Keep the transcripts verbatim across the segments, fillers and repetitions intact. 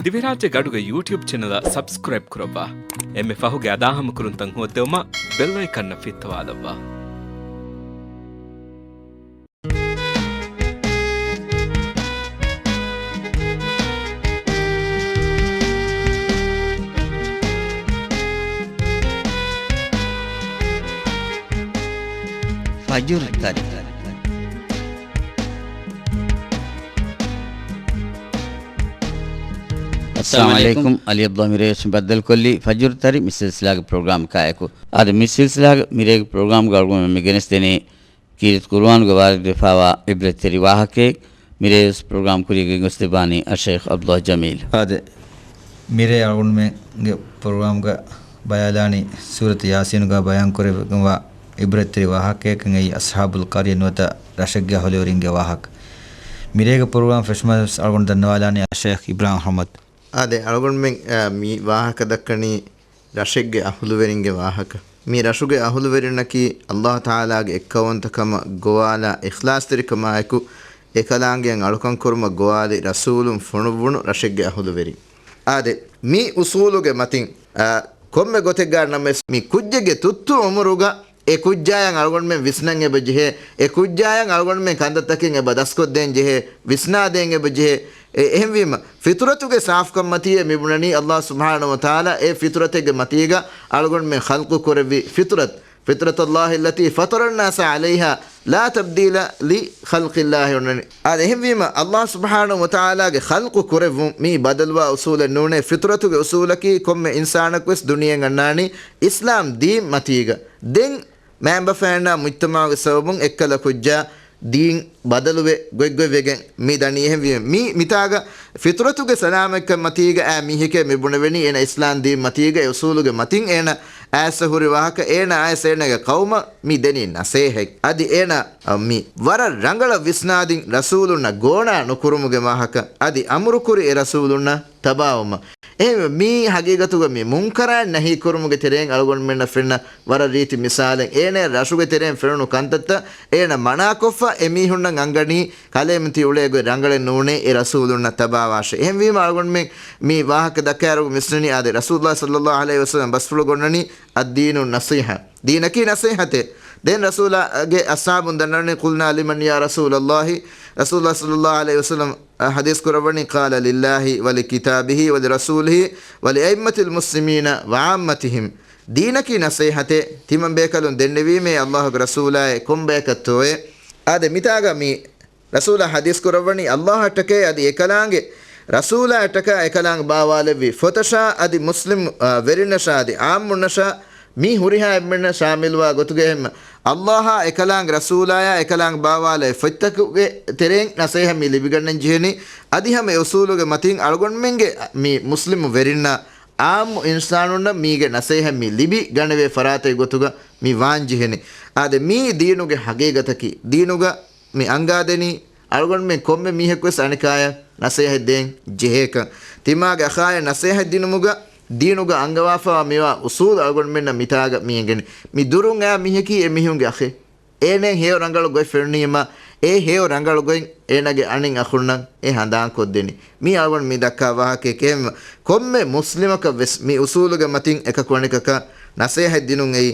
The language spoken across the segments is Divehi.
ދިވެހިރާއްޖޭގެ އަޑުގެ ޔޫޓިއުބް ޗެނަލަށް ސަބްސްކްރައިބް ކުރައްވާ. އެންމެ ފަހުގެ އަދާހަމަކުރުންތައް ހޯއްދެވުމަށް ބެލް އައިކަންއަށް ފިއްތަވާލައްވާ. ފަޖުރު ތަރި. އައްސަލާމު އަލައިކުމް. އަލީ އަބްދުﷲ މިރޭވެސް ބައްދަލުކޮށްލީ ފަޖުރު ތަރި މި ސިލްސިލާގެ ޕްރޮގްރާމް ކާއެކު. އާދެ، މި ސިލްސިލާގެ މިރޭގެ ޕްރޮގްރާމްގަ އަޅުގަނޑު މި ގެނެސްދެނީ ކީރިތި ޤުރުއާނުގެ ވާރިދުވެފާވާ ޢިބްރަތްތެރި ވާހަކައެއް. މިރޭވެސް ޕްރޮގްރާމް ކުރިޔަށް ގެންގޮސްދެއްވާނީ އައްޝައިޚް ޢަބްދުﷲ ޖަމީލް. އާދެ، މިރޭ އަޅުގަނޑުމެންގެ ޕްރޮގްރާމްގަ ބަޔާލާނީ ސޫރަތު ޔާސީނުގަ ބަޔާންކުރެވިގެންވާ ޢިބްރަތްތެރި ވާހަކައެއް، އެއީ އަޞްޙާބުލް ޤަރްޔަ ނުވަތަ ރަށެއްގެ އަހުލުވެރިންގެ ވާހަކަ. މިރޭގެ ޕްރޮގްރާމް ފެށުމަށް ވެސް އަޅުގަނޑު ދަންނަވާލާނީ އައްޝައިޚް އިބްރާހިމް އަޙްމަދު. އާދެ، އަޅުގަނޑުމެން، އާ، މި ވާހަކަ ދައްކަނީ ރަށެއްގެ އަހުލުވެރިންގެ ވާހަކަ. މި ރަށުގެ އަހުލުވެރިންނަކީ ﷲ ތަޢާލާގެ އެއްކައުވަންތަކަމަށް ގޮވާލާ އިޚްލާޞްތެރިކަމާއެކު އެކަލާނގެއަށް އަޅުކަންކުރުމަށް ގޮވާލި ރަސޫލުން ފޮނުއްވުނު ރަށެއްގެ އަހުލުވެރިން. އާދެ، މި އުޞޫލުގެ މަތިން، އާ، ކޮންމެ ގޮތެއްގަ ނަމަވެސް މި ކުއްޖެއްގެ ތުއްތު އުމުރުގަ އެ ކުއްޖާޔަށް އަޅުގަނޑުމެން ވިސްނަން އެބަ ޖެހޭ، އެ ކުއްޖާޔަށް އަޅުގަނޑުމެން ކަންތައްތަކެއް އެބަ ދަސްކޮށްދޭން ޖެހޭ، ވިސްނާދޭން އެބަ ޖެހޭ. އެ، އެހެންވީމަ، ފިޠުރަތުގެ ސާފުކަން މަތީ މި ބުނަނީ ﷲ ސުބްޙާނަހޫ ވަތަޢާލާ އެ ފިޠުރަތެއްގެ މަތީގަ އަޅުގަނޑުމެން ޚަލްޤު ކުރެއްވި ފިޠުރަތު. فطرة الله التي فطر الناس عليها لا تبديل لخلق الله އޮންނަނީ. އާދެ، އެހެންވީމަ، ﷲ ސުބްޙާނަހޫ ވަތަޢާލާގެ ޚަލްޤު ކުރެއްވުން މީ ބަދަލުވާ އުޞޫލެއް ނޫނޭ. ފިޠުރަތުގެ އުޞޫލަކީ ކޮންމެ އިންސާނަކުވެސް ދުނިޔެއަށް އަންނާނީ އިސްލާމް ދީން މަތީގަ. ދެން މައިންބަފައިންނާ މުޖްތަމަޢުގެ ސަބަބުން އެއްކަލަ ކުއްޖާ ދީން ބަދަލުވެ ގޮތްގޮތް ވެގެން މި ދަނީ. އެހެންވީމަ، މި މިތާގަ ފިޠުރަތުގެ ސަލާމަތްކަން މަތީގަ އާ މީހެކޭ މި ބުނެވެނީ އޭނަ އިސްލާމް ދީން މަތީގަ އެ އުޞޫލުގެ މަތިން އޭނަ އައިސް ހުރި ވާހަކަ، އޭނަ އައިސް އޭނަގެ ޤައުމަށް މި ދެނީ ނަސޭހަތް. އަދި އޭނަ، އަ، މި ވަރަށް ރަނގަޅަށް ވިސްނާދިން ރަސޫލުންނަށް ގޯނާ ނުކުރުމުގެ ވާހަކަ، އަދި އަމުރުކުރި އެ ރަސޫލުންނަށް ތަބާވުމަށް. އެހެންވެ، މީ ހަގީގަތުގަ މި މުންކަރާތް ނަހީ ކުރުމުގެ ތެރެއިން އަޅުގަނޑުމެންނަށް ފެންނަ ވަރަށް ރީތި މިސާލެއް. އޭނަ ރަށުގެ ތެރެއިން ފެނުނު ކަންތައްތައް އޭނަ މަނާކޮށްފަ އެމީހުންނަށް އަންގަނީ ކަލޭމެން ތި އުޅޭ ގޮތް ރަނގަޅެއް ނޫނޭ އެ ރަސޫލުންނަށް ތަބާވާށޭ. އެހެންވީމަ އަޅުގަނޑުމެން މި ވާހަކަ ދައްކާއިރު ވިސްނަނީ އާދެ، ރަސޫލުﷲ ޞައްލަﷲ ޢަލައިހި ވަސައްލަމް ބަސްފުޅު ގޮންނަނީ الدين النصيحة. ދީނަކީ ނަސޭހަތޭ. ދެން ރަސޫލާގެ އަޞްޙާބުން ދަންނަވަނީ، قلنا لمن يا رسول الله؟ ރަސޫލުﷲ ޞައްލަﷲ ޢަލައިހި ވަސައްލަމް ޙަދީޘް ކުރައްވަނީ، قال لله ولكتابه ولرسوله ولأئمة المسلمين وعامتهم. ދީނަކީ ނަސޭހަތޭ. ތިމަން ބޭކަލުން ދެންނެވީމޭ ﷲގެ ރަސޫލާއޭ ކޮން ބަޔަކަށްތޯއޭ. އާދެ، މިތާގަ މި ރަސޫލާ ޙަދީޘް ކުރައްވަނީ ﷲއަށްޓަކައި އަދި އެކަލާނގެ ރަސޫލާއަށްޓަކާ އެކަލާނގެ ބާވާލެއްވި ފޮތަށާ އަދި މުސްލިމް، އާ، ވެރިންނަށާ އަދި ޢާއްމުންނަށާ މީ ހުރިހާ އެންމެންނަށް ޝާމިލްވާ ގޮތުގައެއްމަ، ﷲއާ އެކަލާނގެ ރަސޫލާޔާ އެކަލާނގެ ބާވާލެއްވި ފޮތްތަކުގެ ތެރެއިން ނަސޭހަތް މި ލިބިގަންނަން ޖެހެނީ. އަދި ހަމަ އެ އުޞޫލުގެ މަތިން އަޅުގަނޑުމެންގެ މި މުސްލިމު ވެރިންނަށް ޢާއްމު އިންސާނުންނަށް މީގެ ނަސޭހަތް މި ލިބި ގަނެވޭ ފަރާތެއް ގޮތުގަ މި ވާން ޖެހެނީ. އާދެ، މީ ދީނުގެ ޙަޤީޤަތަކީ. ދީނުގަ މި އަންގާދެނީ އަޅުގަނޑުމެން ކޮންމެ މީހަކުވެސް އަނެކާޔަށް ނަސޭހަތް ދޭން ޖެހޭކަން. ތިމާގެ އަޚާޔަށް ނަސޭހަތް ދިނުމުގަ ދީނުގަ އަންގަވާފަވާ މިވާ އުޞޫލު އަޅުގަނޑުމެންނަށް މިތާގަ މި އެނގެނީ. މި ދުރުން އައި މީހަކީ އެ މީހުންގެ އަޚެއް. އޭނައަށް ހެޔޮ ރަނގަޅު ގޮތް ފެނުނީމަ، އެ ހެޔޮ ރަނގަޅު ގޮތް އޭނަގެ އަނެއް އަޚުންނަށް އެ ހަނދާންކޮށްދެނީ. މީ އަޅުގަނޑު މި ދައްކާ ވާހަކައެކޭ. ކޮންމެ މުސްލިމަކަށް ވެސް މި އުޞޫލުގެ މަތިން އެކަކު އަނެކަކަށް ނަސޭހަތް ދިނުން އެއީ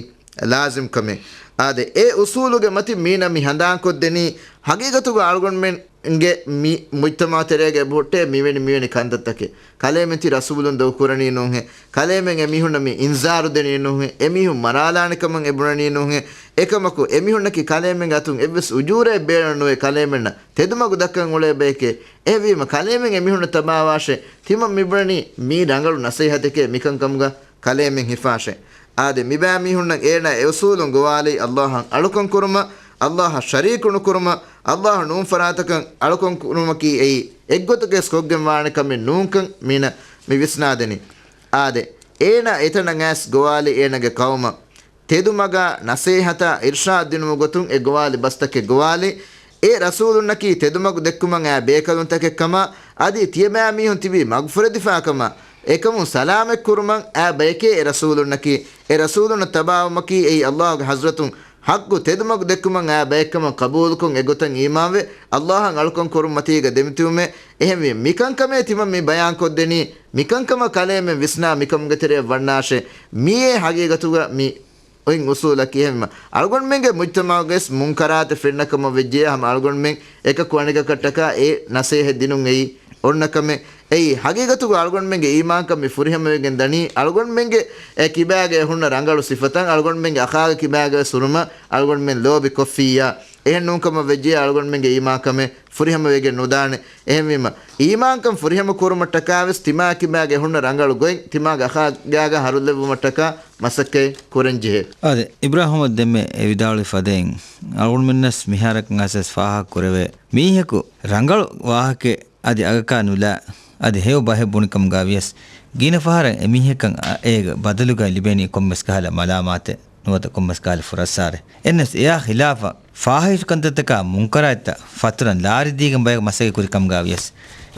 ލާޒިމް ކަމެއް. އާދެ، އެ އުޞޫލުގެ މަތިން މީނަ މި ހަނދާންކޮށްދެނީ، ހަގީގަތުގަ އަޅުގަނޑުމެންގެ މި މުޖްތަމަޢު ތެރޭގަ އެބަހުއްޓޭ މިވެނި މިވެނި ކަންތައްތަކެއް. ކަލޭމެން ތި ރަސޫލުން ދޮގުކުރަނީ ނޫންހޭ. ކަލޭމެން އެމީހުންނަށް މި އިންޒާރު ދެނީ ނޫންހޭ. އެމީހުން މަރާލާނެ ކަމަށް އެބުނަނީ ނޫންހޭ. އެކަމަކު، އެމީހުންނަކީ ކަލޭމެންގެ އަތުން އެއްވެސް އުޖޫރައެއް ބޭނުން ނުވޭ ކަލޭމެންނަށް ތެދުމަގު ދައްކަން އުޅޭ ބަޔެކޭ. އެހެންވީމަ، ކަލޭމެން އެމީހުންނަށް ތަބާވާށޭ. ތިމަން މިބުނަނީ މީ ރަނގަޅު ނަސޭހަތެކޭ މިކަންކަމުގަ ކަލޭމެން ހިފާށޭ. އާދެ، މިބައިމީހުންނަށް އޭނާ އެއުސޫލުން ގޮވާލީ ﷲއަށް އަޅުކަން ކުރުމަށް، ﷲއަށް ޝަރީކު ނުކުރުމަށް، ﷲ ނޫން ފަރާތަކަށް އަޅުކަން ކުރުމަކީ އެއީ އެއްގޮތަކަށް ކޮށްގެން ވާނެ ކަމެއް ނޫންކަން މީނަ މި ވިސްނާދެނީ. އާދެ، އޭނާ އެތަނަށް އައިސް ގޮވާލީ އޭނާގެ ޤައުމަށް ތެދުމަގާ ނަސޭހަތާ އިރްޝާދް ދިނުމުގެ ގޮތުން އެ ގޮވާލި ބަސްތަކެއް ގޮވާލި. އެ ރަސޫލުންނަކީ ތެދުމަގު ދެއްކުމަށް އައި ބޭކަލުންތަކެއް ކަމަށް، އަދި ތިޔަބައިމީހުން ތިބީ މަގުފުރެދިފާ ކަމަށް، އެކަމުން ސަލާމަތް ކުރުމަށް އައި ބަޔެކޭ އެ ރަސޫލުންނަކީ. އެ ރަސޫލުންނަށް ތަބާވުމަކީ އެއީ ﷲގެ ޙަޟްރަތުން ޙައްޤު ތެދުމަގު ދެއްކުމަށް އައި ބައެއްކަމަށް ޤަބޫލުކޮށް އެގޮތަށް އީމާންވެ، ﷲ އަށް އަޅުކަން ކުރުން މަތީގަ ދެމިތިބުމޭ. އެހެންވީ، މިކަންކަމޭ ތިމަން މި ބަޔާންކޮށްދެނީ، މިކަންކަމަށް ކަލޭމެން ވިސްނާ މިކަމުގެ ތެރެއަށް ވަންނާށޭ. މިއީ ހަގީގަތުގަ މި އޮތް އުސޫލަކީ. އެހެންވީމަ، އަޅުގަނޑުމެންގެ މުޖްތަމަޢުގައި ވެސް މުންކަރާތެއް ފެންނަ ކަމަށް ވެއްޖެޔާ، ހަމަ އަޅުގަނޑުމެން އެކަކު އަނެކަކަށްޓަކާ އެ ނަސޭހަތް ދިނުން އެއީ އޮންނަ ކަމެއް. އެއީ، ހަގީގަތުގަ އަޅުގަނޑުމެންގެ އީމާންކަން މި ފުރިހަމަވެގެން ދަނީ، އަޅުގަނޑުމެންގެ އެ ކިބާގައި ހުންނަ ރަނގަޅު ސިފަތައް، އަޅުގަނޑުމެންގެ އަޚާގެ ކިބާގައި ވެސް ހުރުމަށް އަޅުގަނޑުމެން ލޯބި ކޮށްފިއްޔާ. އެހެން ނޫންކަމަށް ވެއްޖެޔާ، އަޅުގަނޑުމެންގެ އީމާންކަމެއް ފުރިހަމަވެގެން ނުދާނެ. އެހެންވީމަ، އީމާންކަން ފުރިހަމަ ކުރުމަށްޓަކާ ވެސް ތިމާ ކިބާގައި ހުންނަ ރަނގަޅު ގޮތް، ތިމާގެ އަޚާގާގަ ހަރުލެއްވުމަށްޓަކާ މަސައްކަތް ކުރަންޖެހޭ. އާދެ، އިބްރާހިމް ދެންމެ އެ ވިދާޅުވި ފަދައިން، އަޅުގަނޑުމެންނަސް މިހާރަކަށް އައިސް ފާހަގަ ކުރެވޭ. މީހަކު ރަނގަޅު ވާހަކައެއް އަދި އަގަކާ ނުލާ، އަދި ހެޔޮ ބަހެއް ބުނިކަމުގަ ވިޔަސް، ގިނަ ފަހަރަށް އެމީހަކަށް އަ-، އޭގެ ބަދަލުގަ ލިބޭނީ ކޮންމެސް ކަހަލަ މަލާމާތެއް ނުވަތަ ކޮންމެސް ކަހަލަ ފުރައްސާރެއް. އެންނަސް އެއާ ޚިލާފަށް ފާހިޝް ކަންތައްތަކާ މުންކަރާތްތައް ފަތުރަން ލާރިދީގެން ބަޔަކު މަސައްކަތް ކުރިކަމުގަ ވިޔަސް،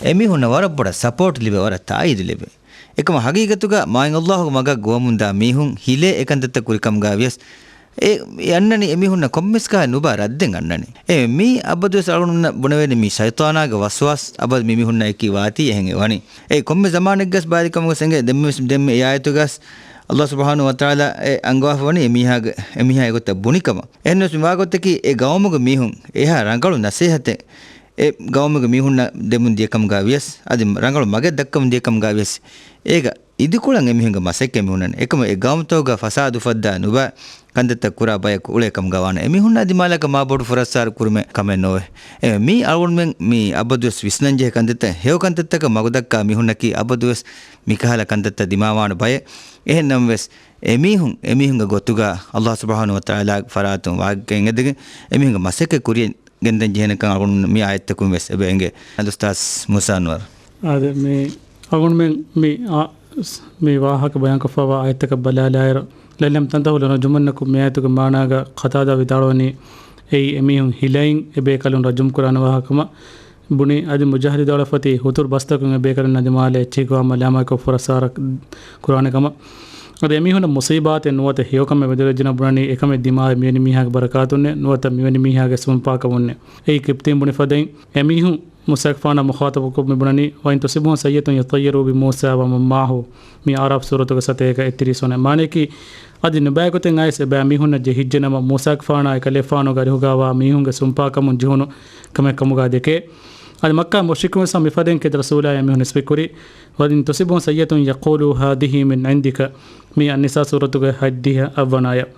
އެމީހުންނަށް ވަރަށް ބޮޑަށް ސަޕޯޓް ލިބޭ، ވަރަށް ތާއީދު ލިބޭ. އެކަމަށް ހަގީގަތުގަ މާތް ﷲ ގެ މަގަށް ގޮވަމުންދާ މީހުން ހިލޭ އެކަންތައްތައް ކުރިކަމުގަ ވިޔަސް، އެ، އެ އަންނަނީ އެމީހުންނަށް ކޮންމެސް ކަހަލަ ނުބައި ރައްދެއް އަންނަނީ. އެ، މީ އަބަދުވެސް އަޅުގަނޑުމެންނަށް ބުނެވޭނީ މީ ޝައިޠާނާގެ ވަސްވާސް އަބަދު މި މީހުންނަށް އެކީ ވާތީ އެހެން އެ ވަނީ. އެ ކޮންމެ ޒަމާނެއްގަސް ބާލިކަމުގަސް އެނގޭ ދެންމެ، ދެންމެ އެ އާޔަތުގަސް ﷲ ސުބްޙާނަހޫ ވަތަޢާލާ އެ އަންގަވާފަ ވަނީ އެ މީހާގެ، އެ މީހާ އެގޮތަށް ބުނިކަމަށް. އެހެންނަސް މިވާގޮތަކީ އެ ގައުމުގެ މީހުން އެހާ ރަނގަޅު ނަސޭހަތެއް އެ ގައުމުގެ މީހުންނަށް ދެމުން ދިޔަކަމުގަ ވިޔަސް، އަދި ރަނގަޅު މަގެއް ދައްކަމުން ދިޔަކަމުގަ ވިޔަސް، އޭގަ އިދިކޮޅަށް އެމީހުންގެ މަސައްކަތް މި ހުންނަނީ. އެކަމަކު އެ ގައުމުތަކުގަ ފަސާދަ އުފައްދާ ނުބައި ކަންތައްތައް ކުރާ ބަޔަކު އުޅޭ ކަމުގަ ވާނެ. އެމީހުންނާ ދިމާލަކަށް މާބޮޑު ފުރައްސާރަ ކުރުމެއް ކަމެއް ނޯވޭ. އެ، މީ އަޅުގަނޑުމެން މީ އަބަދުވެސް ވިސްނަންޖެހޭ ކަންތައްތައް. ހެޔޮ ކަންތައްތަކަށް މަގުދައްކާ މީހުންނަކީ އަބަދުވެސް މިކަހަލަ ކަންތައްތައް ދިމާވާނެ ބައެއް. އެހެން ނަމަވެސް، އެމީހުން، އެމީހުންގެ ގޮތުގަ ﷲ ސުބްޙާނަހޫ ވަތަޢާލާގެ ފަރާތުން ވާހަކަ އެނގިގެން އެމީހުންގެ މަސައްކަތް ކުރިޔަށް ގެންދަން ޖެހޭނެކަން އަޅުގަނޑު މި އާޔަތްތަކުން ވެސް އެބަ އެނގޭ. އަދި އުސްތާޛް މޫސާ އަންވަރު. އާދެ، މި އަޅުގަނޑުމެން މި އާ-، މި ވާހަކަ ބަޔާންކޮށްފައިވާ އާޔަތްތަކަށް ބަލާލާއިރު، لَعَلَّهُمْ تَنْتَهُونَ، ރަޖުމަންނަކު މި އާޔަތުގެ މާނާގަ ޤަތާދާ ވިދާޅުވަނީ، އެއީ އެމީހުން ހިލައިން އެބޭކަލުން ރަޖުމް ކުރާނެ ވާހަކަ ކަމަށް ބުނި. އަދި މުޖާހިދު ވިދާޅުވި ފަދައިން ހުތުރު ބަސްތަކުން އެބޭކަލުންނާ ދިމާލަށް އެއްޗެހިކޮށް މަލާމާތްކޮށް ފުރައްސާރަ ކުރާނެ ކަމަށް. އަދި އެމީހުންނަށް މުޞީބާތެއް ނުވަތަ ހެޔޮކަމެއް މެދުވެރިވެއްޖެނަމަ ބުނަނީ އެކަމެއް ދިމާވެ މިވެނި މީހާގެ ބަރަކާތުންނޭ ނުވަތަ މިވެނި މީހާގެ ސުންޕާކަމުންނޭ. އެއީ ޤިބްޠީން ބުނި ފަދައިން އެމީހުން މޫސާގެފާނާ މުޚާޠަބުކޮށް މި ބުނަނީ، وَإِنْ تُصِبْهُمْ سَيِّئَةٌ يَطَّيَّرُوا بِمُوسَىٰ وَمَنْ مَعَهُ، މި އަޢުރާފް ސޫރަތުގެ ސަތޭކަ އެއްތިރީސް ވަނަ. މާނަޔަކީ، އަދި ނުބައިގޮތެއް އައިސް އެބައިމީހުންނަށް ޖެހިއްޖެނަމަ، މޫސާގެފާނާ އެކަލޭފާނުގެ އަރިހުގައިވާ މީހުންގެ ސުންޕާކަމުން ޖެހުނު ކަމެއް ކަމުގަ ދެކޭ. އަދި މައްކާ މުޝްރިކުން ވެސް މިފަދައިން ކެތް ރަސޫލާ އެމީހުން ނިސްބަތްކުރީ، وَإِنْ تُصِبْهُمْ سَيِّئَةٌ يَقُولُوا هَٰذِهِ مِنْ عِنْدِكَ، މީ އައްނިސާ ސޫރަތުގެ ހަތްދިހަ އަށްވަނަ އާޔަތް.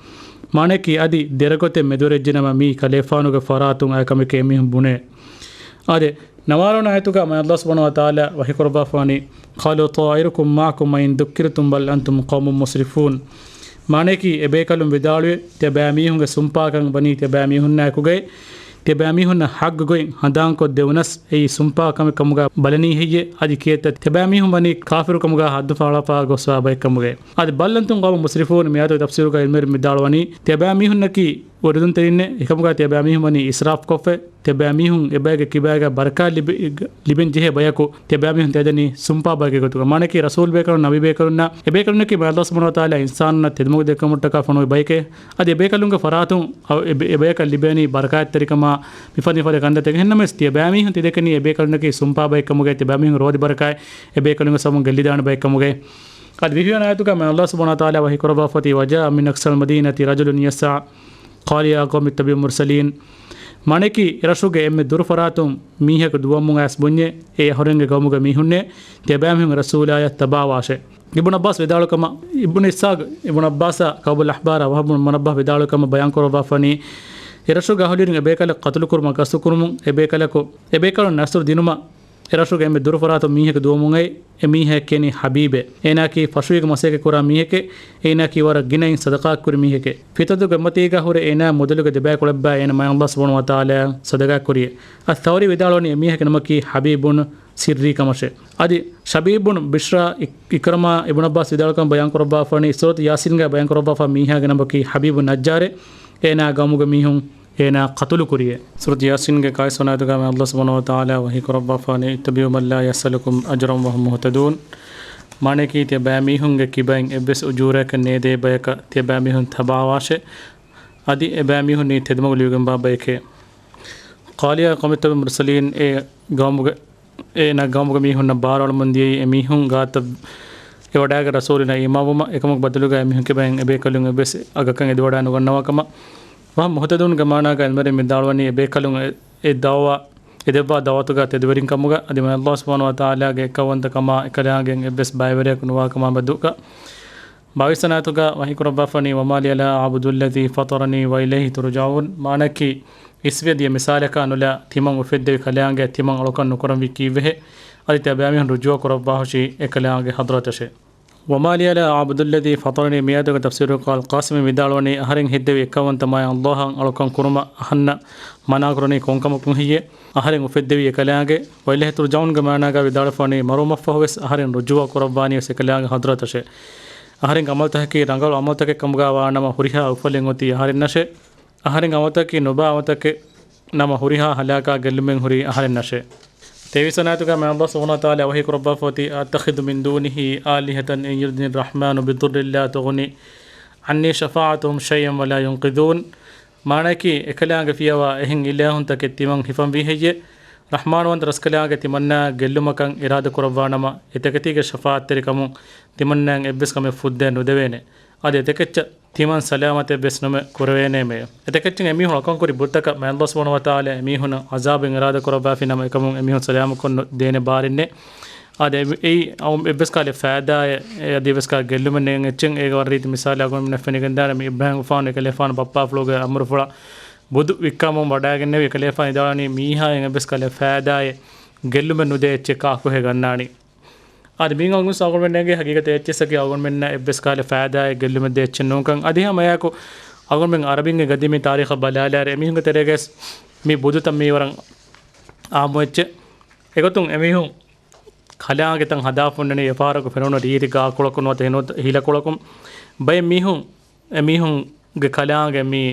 މާނަޔަކީ، އަދި ދެރަގޮތެއް މެދުވެރިވެއްޖެނަމަ، މީ ކަލޭފާނުގެ ފަރާތުން އައި ކަމެކޭ އެމީހުން ބުނޭ. އާދެ، ނަވާރަ ވަނަ އާޔަތުގަ މާތް ﷲ ސުބްޙާނަހޫ ވަތަޢާލާ ވަޙީކުރައްވާފަވަނީ، قَالُوا طَائِرُكُمْ مَعَكُمْ أَئِنْ ذُكِّرْتُمْ بَلْ أَنْتُمْ قَوْمٌ مُسْرِفُونَ. މާނަޔަކީ، އެބޭކަލުން ވިދާޅުވި، ތިޔަބައިމީހުންގެ ސުންޕާކަން ވަނީ ތިޔަބައިމީހުންނާ އެކުގައި، ތިޔަބައިމީހުންނަށް ޙައްޤުގޮތް ހަނދާންކޮށް ދެވުނަސް، އެއީ ސުންޕާ ކަމެއް ކަމުގަ ބަލަނީ ހެއްޔޭ؟ އަދި ކިއެއްތަ ތިޔަބައިމީހުން ވަނީ ކާފިރު ކަމުގަ ހައްދު ފަޅާފަ ގޮސްވާ ބައެއް ކަމުގައި. އަދި بَلْ أَنْتُمْ قَوْمٌ مُسْرِفُونَ، މި އާޔަތުގެ ތަފްސީރުގަ ޢިލްމުވެރިން ވިދާޅުވަނީ، ތިޔަބައިމީހުންނަކީ ވެރިދުންތެރިންނޭ، އެކަމުގަ ތިޔަބައިމީހުން ވަނީ އިސްރާފް ކޮށްފަ، ތިޔަބައިމީހުން އެބައިގެ ކިބައިގަ ބަރަކާތް ލިބި-، ލިބެން ޖެހޭ ބަޔަކު، ތިޔަބައިމީހުން ތިޔަދަނީ ސުންޕާ ބައެއްގެ ގޮތުގަ. މާނަޔަކީ ރަސޫލް ބޭކަލުން، ނަބީ ބޭކަލުންނާ، އެބޭކަލުންނަކީ މާތް ﷲ ސުބްޙާނަހޫ ވަތަޢާލާ އިންސާނުންނަށް ތެދުމަގު ދެއްކުމަށްޓަކާ ފޮނުވި ބަޔެކޭ. އަދި އެބޭކަލުންގެ ފަރާތުން އަ-، އެ-، އެބަޔަކަށް ލިބޭނީ ބަރަކާތްތެރިކަމާ މިފަދަ މިފަދަ ކަންތައްތަކެއް. އެހެންނަމަވެސް، ތިޔަބައިމީހުން ތިދެކެނީ އެބޭކަލުންނަކީ ސުންޕާ ބައެއް ކަމުގައި، ތިޔަބައިމީހުން ރޯދި ބަރަކާތް އެބޭކަލުންގެ ސަބަބުން ގެއްލިދާނެ ބައެއް ކަމުގައި. އަދި ވިހިވަނަ އާޔަތުގަ މާތް ﷲ ސުބްޙާނަހޫ ވަތަޢާލާ ވަޙީކުރައްވާފައި، وَجَاءَ مِنْ أَقْصَى الْمَدِينَةِ رَجُلٌ يَسْعَىٰ، قَالَ يَا قَوْمِ اتَّبِعُوا الْمُرْسَلِينَ. މާނަޔަކީ، އެރަށުގެ އެންމެ ދުރު ފަރާތުން މީހަކު ދުވަމުން އައިސް ބުންޏޭ، އޭ އަހުރެންގެ ގައުމުގެ މީހުންނޭ، ތިޔަބައިމީހުން ރަސޫލާޔަށް ތަބާވާށޭ. އިބްނު ޢައްބާސް ވިދާޅުކަމަށް، އިބްނު އިސްޙާޤް، އިބްނު ޢައްބާސާ، ކަޢުބުލް އަޙްބާރާ، ވަހްބު ބުނު މުނައްބަހް ވިދާޅުކަމަށް ބަޔާންކުރައްވާފަނީ، އެރަށުގެ އަހުލުވެރިން އެބޭކަލަށް ޤަތުލުކުރުމަށް ގަސްތުކުރުމުން އެބޭކަލަކު، އެބޭކަލުން ނަޞްރު ދިނުމަށް އެރަށުގެ އެންމެ ދުރުފަރާތުން މީހަކު ދުވަމުން އައި، އެ މީހާއަށް ކިޔަނީ ޙަބީބޭ. އޭނާއަކީ ފަށުވީގެ މަސައްކަތް ކުރާ މީހެކޭ. އޭނާއަކީ ވަރަށް ގިނައިން ޞަދަޤާތް ކުރި މީހެކޭ. ފިތަނަތުގެ އުއްމަތީގަ ހުރެ އޭނާ މުދަލުގެ ދެބައިކުޅައްބާ އޭނަ މާތް ﷲ ސުބްޙާނަހޫ ވަތަޢާލާއަށް ޞަދަޤާތް ކުރިއޭ. އައް-ޘައުރީ ވިދާޅުވަނީ އެ މީހެއްގެ ނަމަކީ ޙަބީބުން ސިއްރީ ކަމަށޭ. އަދި ޝަބީބުން ބިޝްރާ އި-، އިކްރަމާ އިބްނު ޢައްބާސް ވިދާޅުކަން ބަޔާންކުރައްވާފަނީ، ސޫރަތު ޔާސީންގައި ބަޔާންކުރައްވާފަ މީހާގެ ނަމަކީ ޙަބީބު ނައްޖާރޭ. އޭނާ ގައުމުގެ މީހުން އޭނާ ޤަތުލު ކުރިޔޭ. ސޫރަތު ޔާސީންގެ ކާވެސް ވަނަ އާޔަތުގައި މާތް ﷲ ސުބްޙާނަހޫ ވަތަޢާލާ ވަޙީކުރައްވާފަވަނީ، اتَّبِعُوا مَنْ لَا يَسْأَلُكُمْ أَجْرًا وَهُمْ مُهْتَدُونَ. މާނަޔަކީ، ތިޔަބައިމީހުންގެ ކިބައިން އެއްވެސް އުޖޫރައަކަށް ނޭދޭ ބަޔަކަށް ތިޔަބައިމީހުން ތަބާވާށޭ. އަދި އެބައިމީހުންނީ ތެދުމަގު ލިބިގެންވާ ބައެކޭ. ޤާލިޔާ ޤައުމިއްތަބި މުރްސަލީން އެ ގައުމުގެ، އޭނާ ގައުމުގެ މީހުންނަށް ބާރުއަޅަމުން ދިޔައީ އެމީހުން ގާތަށް އެ ވަޑާގެ ރަސޫލުންނަށް އީމާންވުމަށް. އެކަމަކު ބަދަލުގަ އެމީހުން ކިބައިން އެބޭކަލުން އެއްވެސް އަގަކަށް އެދިވަޑާ ނުގަންނަވާ ކަމަށް. ވަހަށް މުހުތަދޫންގެ މާނާގަ އިލްމުވެރިން ވިދާޅުވަނީ އެބޭކަލުން އެ، އެ ދައުވާ، އެ ދެއްވާ ދައުވަތުގަ ތެދުވެރިން ކަމުގަ، އަދި މާތް ﷲ ސުބްޙާނަހޫ ވަތަޢާލާގެ އެއްކައުވަންތަ ކަމާ އެކަލާނގެ އެއްވެސް ބައިވެރިޔަކު ނުވާ ކަމާ ބަދުގަ. ބާވީސް ވަނަ އާޔަތުގަ ވަޙީ ކުރައްވާފަނީ، وما لي لا أعبد الذي فطرني وإليه ترجعون. މާނައަކީ، އިސްވެ ދިޔަ މިސާލަކާ ނުލާ، ތިމަން އުފެއްދެވި ކަލާނގެ ތިމަން އަޅުކަން ނުކުރަންވީ ކީއްވެހޭ؟ އަދި ތިޔަބައިމީހުން ރުޖޫޢަ ކުރައްވާހުށީ އެކަލާނގެ ޙަޟްރަތަށޭ. وما لي لا أعبد الذي فطرني، މިއާޔަތުގެ ތަފްސީރު ޤާލް ޤާސިމީ ވިދާޅުވަނީ، އަހަރެން ހެއްދެވި އެއްކައުވަންތަ މާތް ﷲ އަށް އަޅުކަން ކުރުމަށް އަހަންނަށް މަނާކުރަނީ ކޮންކަމަކުން ހެއްޔޭ؟ އަހަރެން އުފެއްދެވީ އެކަލާނގެ. وإليه ترجعون ގެ މާނާގަ ވިދާޅުވެފަ ވަނީ، މަރުވުމަށްފަހުވެސް އަހަރެން ރުޖޫޢަ ކުރައްވާނީވެސް އެކަލާނގެ ޙަޟްރަތަށޭ. އަހަރެންގެ ޢަމަލުތަކަކީ ރަނގަޅު ޢަމަލުތަކެއް ކަމުގަ ވާނަމަ، ހުރިހާ އުފަލެއް އޮތީ އަހަރެންނަށޭ. އަހަރެންގެ ޢަމަލުތަކަކީ ނުބާ ޢަމަލުތަކެއް ނަމަ، ހުރިހާ ހަލާކާ ގެއްލުމެއް ހުރީ އަހަރެންނަށޭ. ތޭވީސް ވަނަ އާޔަތުގަ މާތް ﷲ ސުބްޙާނަހޫ ވަތަޢާލާ ވަޙީ ކުރައްވާފަ އޮތީ، أأتخذ من دونه آلهة إن يردني الرحمن بضر لا تغن عني شفاعتهم شيئا ولا ينقذون. މާނައަކީ، އެކަލާނގެ ފިޔަވާ އެހެން އިލާހުންތަކެއް ތިމަން ހިފަންވީ ހެއްޔޭ؟ ރަޙްމާންވަންތަ ރަސްކަލާނގެ ތިމަންނާ ގެއްލުމަކަށް އިރާދަ ކުރައްވާނަމަ، އެތަކެތީގެ ޝަފާޢަތްތެރިކަމުން ތިމަންނާއަށް އެއްވެސް ކަމެއް ފުއްދޭ ނުދެވޭނެ. އަދި އެތަކެއްޗަށް ތިމަން ސަލާމަތެއްވެސް ނުމެ ކުރެވޭނޭމެ. އެތަކެއްޗިން އެމީހުން އަޅުކަންކުރި ބުއްތަކަށް މާތް ﷲ ސުބްޙާނަހޫ ވަތަޢާލާ އެމީހުންނަށް ޢަޒާބެއް އިރާދަ ކުރައްވާފިނަމަ، އެކަމުން އެމީހުން ސަލާމަތްކޮށް ނުދޭނެ ބާރެއްނެއް. އާދެ، އެއީ އައު އެއްވެސް ކަހަލަ ފައިދާއެއް، އެ އަދި އެއްވެސް ކަހަލަ ގެއްލުމެއް ނެތް އެއްޗެއް. އޭގެ ވަރަށް ރީތި މިސާލެއް އަޅުގަނޑުމެންނަށް ފެނިގެންދާނެ، މި އިބްރާހީމްގެފާނު އެކަލޭފާނު ބައްޕާފުޅުގެ އަމުރުފުޅަށް ބުދު ވިއްކާމުން ވަޑައިގެންނެވި. އެކަލޭފާނު ވިދާޅުވަނީ މީހާއަށް އެއްވެސް ކަހަލަ ފައިދާއެއް ގެއްލުމެއް ނުދޭ އެއްޗެއް ކާކުހޭ ގަންނާނީ. އަދި މިއިން އަޅުގަނޑުމެންނަށް އެނގޭ ހަގީގަތަށް އެއްޗެއްސަކީ އަޅުގަނޑުމެންނަށް އެއްވެސް ކަހަލަ ފައިދާއެއް ގެއްލުމެއް ދޭ އެއްޗެއް ނޫންކަން. އަދި ހަމަ އެއާއެކު އަޅުގަނޑުމެން އަރަބިންގެ ގަދީމީ ތާރީޚަށް ބަލާލާއިރު، އެމީހުންގެ ތެރޭގައި ވެސް މި ބުދުތައް މީ ވަރަށް އާއްމު އެއްޗެއް. އެގޮތުން އެމީހުން ކަލާނގެތައް ހަދާފަ އޮންނަނީ އެފަހަރަކު ފެނުނު ރީތި ގާކޮޅަކުން ނުވަތަ ހިނދު ހިލަކޮޅަކުން. ބައެއް މީހުން އެމީހުންގެ ކަލާނގެ މި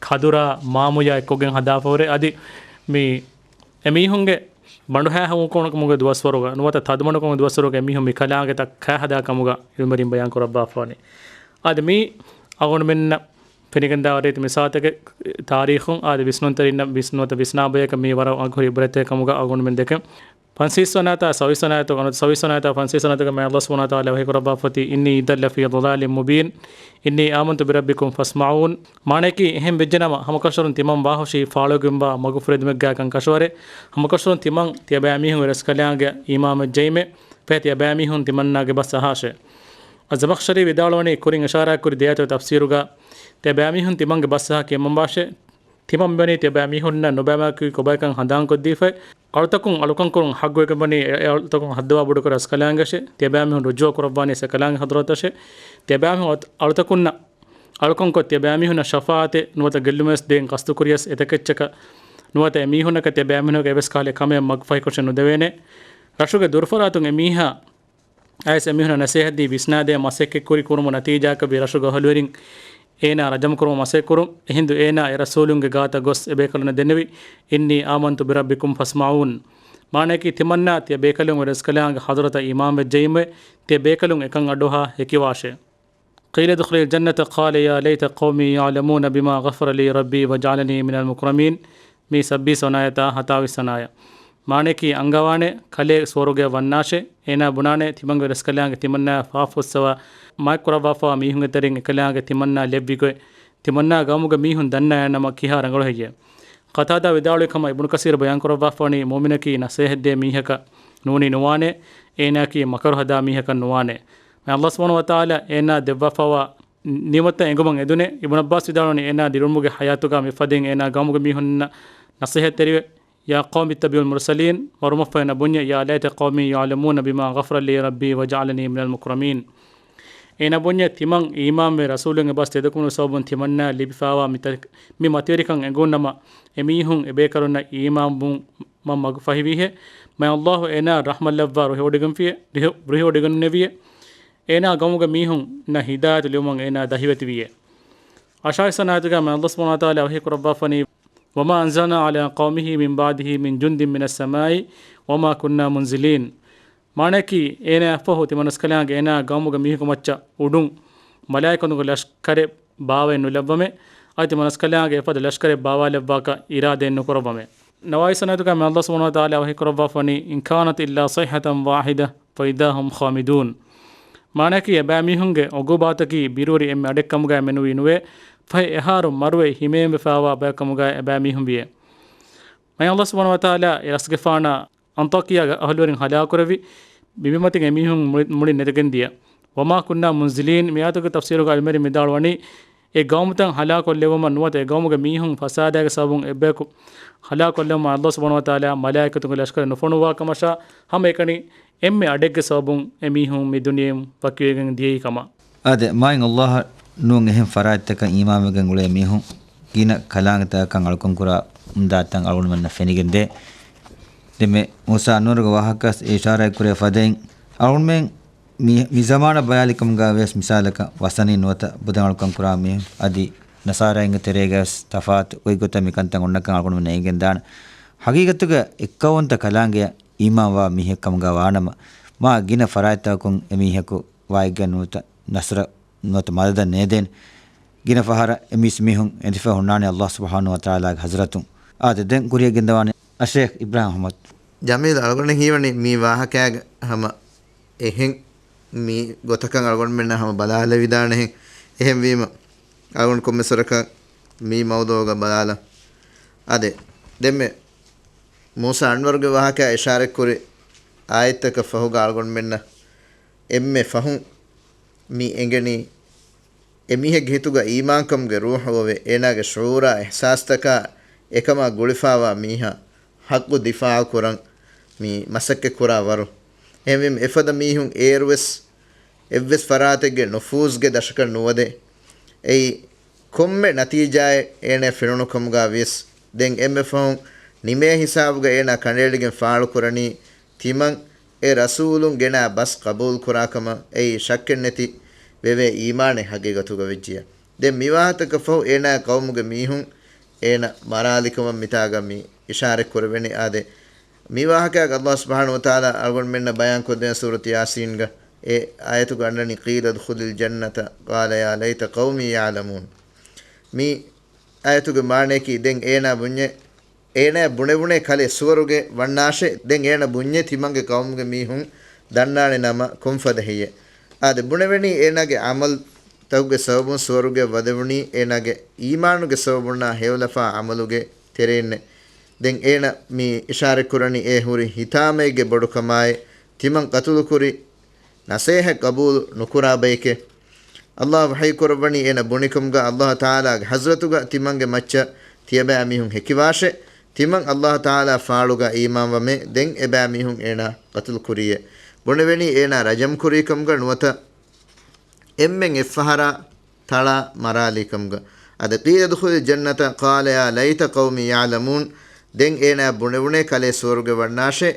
ކަދުރާ މާމުޔާ އެއްކޮށްގެން ހަދާފަ ހުރޭ. އަދި މި އެމީހުންގެ ބަނޑުހައިހަމަކުނު ކަމުގެ ދުވަސްވަރުގަ ނުވަތަ ތަދުމަޑުކަމުގެ ދުވަސްވަރުގަ އެމީހުން މި ކަލާނގެތައް ކާ ހަދާ ކަމުގަ އިލްމުވެރިން ބަޔާން ކުރައްވާފަވަނީ. އަދި މީ އަޅުގަނޑުމެންނަށް ފެނިގެންދާ ރީތި މިސާލުތަކެއް ތާރީޚުން އަދި ވިސްނުންތެރިންނަށް ވިސްނުންތަ ވިސްނާ ބަޔަކަށް މީ ވަރަށް އަގުހުރި ޢިބްރަތެއް ކަމުގަ އަޅުގަނޑުމެން ދެކެން. ފަންސަވީސް ވަނަ އާޔަތާ ސަވީސް ވަނަ އާޔަތު، އަން ސަވީސް ވަނަ އާޔަތާ ފަންސަވީސް ވަނަ އާޔަތުގަ މާތް ﷲ ސުބްޙާނަހޫ ވަތަޢާލާ ވަޙީ ކުރައްވާފަ އޮތީ، إني إذا لفي ضلال مبين إني آمنت بربكم فاسمعون. މާނައަކީ، އެހެން ވެއްޖެނަމަ، ހަމަކަށަވަރުން ތިމަން ވާހުށީ ފާޅުވެގެންވާ މަގުފުރެދުމެއްގައިކަން ކަށަވަރެއް. ހަމަކަށަވަރުން ތިމަން ތިޔަބައިމީހުންގެ ރަސްކަލާނގެ އީމާންވެއްޖައީމެ، ފަހެ ތިޔަބައިމީހުން ތިމަންނާގެ ބަސް އަހާށޭ. އައްޒަމަޚްޝަރީ ވިދާޅުވަނީ، ކުރިން އިޝާރާތްކުރި ދެއަތޮ ތަފްސީރުގަ، ތިޔަބައިމީހުން ތިމަންގެ ބަސް އަހާ ކިޔަމަންވާށޭ. ތިމަން މިވަނީ ތިޔަބައިމީހުންނަށް ނުބައިމީހަކު ކޮބައިކަން ހަނދާންކޮށްދީފައި. އަޅުތަކުން އަޅުކަންކުރުން ހައްގުވެގެންވަނީ އެ އަޅުތަކުން ހައްދަވާ ބޮޑުކޮށް ރަސްކަލާނގެއަށޭ. ތިޔަބައިމީހުން ރުޖޫޢަ ކުރައްވާނީ އެކަލާނގެ ޙަޟްރަތަށޭ. ތިޔަބައިމީހުން އަޅު-، އަޅުތަކުންނަށް އަޅުކަންކޮށް ތިޔަބައިމީހުންނަށް ޝަފާޢަތެއް ނުވަތަ ގެއްލުމެއް ދޭން ޤަޞްދުކުރިޔަސް އެތަކެއްޗަކަށް ނުވަތަ އެމީހުންނަކަށް ތިޔަބައިމީހުންނަކަށް އެއްވެސް ކަހަލަ ކަމެއް މަގުފަހިކޮށެއް ނުދެވޭނެ. ރަށުގެ ދުރުފަރާތުން އެމީހާ އައިސް އެމީހުންނަށް ނަސޭހަތްދީ ވިސްނާދޭ މަސައްކަތްކުރި ކުރުމު ނަތީޖާއަކަށްވީ ރަށުގެ އަހުލުވެރިން އޭނާ ރަޖަމް ކުރުމަށް މަސައްކަތްކުރުން. އެހިނދު އޭނާ އެ ރަސޫލުންގެ ގާތަށް ގޮސް އެބޭކަލުންނަށް ދެންނެވި، إني آمنت بربكم فاسمعون. މާނައަކީ ތިމަންނާ ތިޔަބޭކަލުންގެ ރަސްކަލާނގެ ޙަޟްރަތަށް އީމާންވެއްޖައީމެވެ. ތިޔަބޭކަލުން އެކަން އަޑުއަހާ ހެކިވާށޭ. قيل ادخل الجنة قال يا ليت قومي يعلمون بما غفر لي ربي وجعلني من المكرمين. މީ ސައްބީސް ވަނަ އާޔަތާ ހަތާވީސް ވަނަ އާޔަތް. މާނައަކީ އަންގަވާނެ ކަލޭ ސުވަރުގެއަށް ވަންނާށޭ. އޭނާ ބުނާނެ ތިމަންގެ ރަސްކަލާނގެ ތިމަންނާ ފާފަ ފުއްސަވާ މާތްކުރައްވާފަވާ މީހުންގެ ތެރެއިން އެކަލާނގެ ތިމަންނާ ލެއްވިގޮތް ތިމަންނާ ގައުމުގެ މީހުން ދަންނައިނަމަ ކިހާ ރަނގަޅު ހެއްޔޭ؟ ޤަތާދާ ވިދާޅުވި ކަމަށް އިބްނު ކަސީރު ބަޔާންކުރައްވާފަވަނީ މުއުމިނަކީ ނަސޭހަތްދޭ މީހަކަށް ނޫނީ ނުވާނެ، އޭނާއަކީ މަކަރު ހަދާ މީހަކަށް ނުވާނެ. މާތް ﷲ ސުބްޙާނަހޫ ވަތަޢާލާ އޭނާ ދެއްވާފަވާ ނިޢުމަތަށް އެނގުމަށް އެދުނެ. އިބްނު ޢައްބާސް ވިދާޅުވަނީ އޭނާ ދިރިއުޅުމުގެ ޙަޔާތުގަ މިފަދައިން އޭނާ ގައުމުގެ މީހުންނަށް ނަސޭހަތްތެރިވެ، يا قوم اتبعوا المرسلين، މަރުމަށްފަހު އޭނާ ބުންޏެ، يا ليت قومي يعلمون بما غفر لي ربي وجعلني من المكرمين. އޭނާ ބުންޏެ ތިމަން އީމާންވެ ރަސޫލުންގެ ބަސް ތެދުކުރުމުގެ ސަބަބުން ތިމަންނާ ލިބިފައިވާ މި ތަ-، މި މަތިވެރިކަން އެނގުންނަމަ، އެމީހުން އެބޭކަލުންނަށް އީމާންވުމަށް މަގު ފަހިވީހޭ. މާތް ﷲ އޭނާއަށް ރަޙްމަތްލައްވާ ރުހިވޮޑިގެންފިޔޭ، ރިހު-، ރުހިވޮޑިގެންނެވިޔޭ. އޭނާ ގައުމުގެ މީހުންނަށް ހިދާޔަތު ލިބުމަށް އޭނާ ދަހިވެތިވިޔޭ. އަށާވީސް ވަނަ އާޔަތުގަ މާތް ﷲ ސުބްޙާނަހޫ ވަތަޢާލާ ވަޙީ ކުރައްވާފަވަނީ، وما أنزلنا على قومه من بعده من جند من السماء وما كنا منزلين. މާނައަކީ، އޭނާއަށްފަހު ތިމަން ރަސްކަލާނގެ އޭނާ ގައުމުގެ މީހުންގެ މައްޗަށް އުޑުން މަލާއިކަތުންގެ ލަޝްކަރެއް ބާވައެއް ނުލައްވަމޭ. އަދި މަނަސްކަލާނގެ އެފަދަ ލަޝްކަރެއް ބާވާލައްވާކަށް އިރާދައެއް ނުކުރައްވަމޭ. ނަވާއީ ސަނާތުގައި މި އައްލާހު ސުބްޙާނަހު ވަތަޢާލާ ވަޙީކުރައްވާފަނީ، "إن كانت إلا صيحة واحدة فإذا هم خامدون." މާނައަކީ، އެބައިމީހުންގެ އޮގޫބާތަކީ ބިރުވެރި އެންމެ އަޑެއްކަމުގައި މެނުވީ ނުވޭ، ފަހެ އެހާރު މަރުވެ ހިމޭންވެފާވާ ބަޔަކަމުގައި އެބައިމީހުން ވިޔޭ. މައި އައްލާހު ސުބްޙާނަހު ވަތަޢާލާ އެ ރަސްގެފާނާ އަންޠާކިޔާގެ އަހުލުވެރިން ހަލާކުކުރެއްވި ބިންމަތިން އެމީހުން މުޅި، މުޅިން ނެތިގެން ދިޔަ. "وما كنا منزلين" މި އާޔަތުގެ ތަފްސީރުގަ ޢިލްމުވެރިން ވިދާޅުވަނީ، އެ ގައުމުތައް ހަލާކުކޮށްލެއްވުމަށް ނުވަތަ އެ ގައުމުގެ މީހުން ފަސާދައިގެ ސަބަބުން އެއްބަޔަކު ހަލާކުކޮށްލެއްވުމަށް އައްލާހު ސުބްޙާނަހު ވަތަޢާލާ މަލާއިކަތުންގެ ލަޝްކަރެއް ނުފޮނުއްވާ ކަމަށާ، ހަމައެކަނި އެންމެ އަޑެއްގެ ސަބަބުން އެމީހުން މި ދުނިޔެއިން ވަކިވެގެން ދިޔައީ ކަމަށް. އާދެ، މާތް އައްލާހަށް ނޫން އެހެން ފަރާތްތަކަށް އީމާންވެގެން އުޅޭ މީހުން ގިނަ ކަލާނގެތަކަކަށް އަޅުކަން ކުރާ އުމްދާތައް އަޅުގަނޑުމެންނަށް ފެނިގެންދޭ. ދެންމެ މޫސާ އަންވަރުގެ ވާހަކަ އިޝާރާތްކުރޭ ފަދައިން، އަޅުގަނޑުމެން މި، މި ޒަމާނަށް ބަލާލިކަމުގަ ވިޔަސް މިސާލަކަށް ވަސަނީ ނުވަތަ ބުދަށް އަޅުކަން ކުރާ މީހުން އަދި ނަޞާރާއިންގެ ތެރޭގަވެސް ތަފާތު ގޮތްގޮތަށް މިކަންތައް އޮންނަކަން އަޅުގަނޑުމެންނަށް އެނގެންދާނެ. ހަގީގަތުގަ އެއްކައުވަންތަ ކަލާނގެއަށް އީމާންވާ މީހެއްކަމުގަ ވާނަމަ، މާ ގިނަ ފަރާތްތަކުން އެމީހަކު ވާއެއްގަ ނުވަތަ ނަޞްރަ ނުވަތަ މަދަދަށް ނޭދޭނެ. ގިނަ ފަހަރަށް އެމީސް މީހުން އެދިފަ ހުންނާނެ އައްލާހު ސުބްޙާނަހު ވަތަޢާލާގެ ޙަޟްރަތުން. އާދެ، ދެން ކުރިޔަށް ގެންދަވާނެ އައްޝައިޚް އިބްރާހިމް އަޙްމަދު. ޖަމީލް، އަޅުގަނޑަށް ހީވަނީ މި ވާހަކައިގަ ހަމަ އެހެން މި ގޮތަކަށް އަޅުގަނޑުމެންނަށް ހަމަ ބަލާލެވިދާނެހެން. އެހެންވީމަ، އަޅުގަނޑު ކޮންމެސް ވަރަކަށް މި މައުޟޫޢުގަ ބަލާލަން. އާދެ، ދެންމެ މޫސާ އަންވަރުގެ ވާހަކައާ އިޝާރަތްކުރި އާޔަތްތަކަށް ފަހުގަ އަޅުގަނޑުމެންނަށް އެންމެ ފަހުން މި އެނގެނީ، އެމީހެއްގެ ހިތުގަ އީމާންކަމުގެ ރޫޙު އޮވެ، އޭނާގެ ޝުޢޫރާ އިޙްސާސްތަކާ އެކަމާ ގުޅިފާވާ މީހާ ޙައްޤު ދިފާޢު ކުރަން މި މަސައްކަތް ކުރާ ވަރު. އެހެންވީމަ، އެފަދަ މީހުން އޭރުވެސް އެއްވެސް ފަރާތެއްގެ ނުފޫޒްގެ ދަށަކަށް ނުވަދެ، އެއީ ކޮންމެ ނަތީޖާއެއް އޭނަޔަށް ފެނުނު ކަމުގަ ވިޔަސް، ދެން އެންމެ ފަހުން ނިމޭ ހިސާބުގަ އޭނާ ކަނޑައެޅިގެން ފާޅުކުރަނީ، ތިމަން އެ ރަސޫލުން ގެނާ ބަސް ޤަބޫލުކުރާ ކަމަށް. އެއީ ޝައްކެއްނެތި ވެވޭ އީމާނެއް ހަގީގަތުގަ ވެއްޖިޔާ. ދެން މިވާހަކަތަކަށް ފަހު އޭނާ ޤައުމުގެ މީހުން އޭނަ މަރާލިކަމަށް މިތާގަ މި އިޝާރަތް ކުރެވެނީ. އާދެ، މި ވާހަކައަށް އައްލާހު ސުބްޙާނަހު ވަތަޢާލާ އަޅުގަނޑުމެންނަށް ބަޔާން ކޮށްދޭން ސޫރަތު ޔާސީންގަ އެ އާޔަތުގަ އަންނަނީ، "قيل ادخل الجنة قال يا ليت قومي يعلمون." މި އާޔަތުގެ މާނަޔަކީ، ދެން އޭނާ ބުންޏޭ، އޭނާ ބުނެވުނޭ ކަލޭ ސުވަރުގެ ވަންނާށޭ، ދެން އޭނަ ބުންޏޭ ތިމަންގެ ޤައުމުގެ މީހުން ދަންނާނެ ނަމަ ކޮންފަދަ ހެއްޔޭ؟ އާދެ، ބުނެވެނީ އޭނާގެ ޢަމަލުތަކުގެ ސަބަބުން ސުވަރުގެ ވަދެވުނީ އޭނާގެ އީމާނުގެ ސަބަބުންނާ ހެޔޮލަފާ ޢަމަލުގެ ތެރެއިންނޭ. ދެން އޭނަ މި އިޝާރަތްކުރަނީ އެ ހުރި ހިތާމައެއްގެ ބޮޑުކަމާއި، ތިމަން ޤަތުލުކުރި ނަޞޭޙަތް ޤަބޫލު ނުކުރާ ބަޔެކޭ. އައްލާހު ވަޙީކުރައްވަނީ އޭނަ ބުނިކަމުގަ އައްލާހު ތަޢާލާގެ ޙަޟްރަތުގަ ތިމަންގެ މައްޗަށް ތިޔަބައިމީހުން ހެކިވާށޭ، ތިމަން އައްލާހު ތަޢާލާ ފާޅުގަ އީމާންވަމޭ، ދެން އެބައިމީހުން އޭނާ ޤަތުލުކުރީއޭ. ބުނެވެނީ އޭނާ ރަޖަމް ކުރީކަމުގަ ނުވަތަ އެންމެން އެއްފަހަރާ ތަޅާ މަރާލީކަމުގަ. އާދެ، قيل ادخل الجنة قال يا ليت قومي يعلمون. ދެން އޭނާ ބުނެވުނޭ ކަލޭ ސުވަރުގެ ވަންނާށޭ.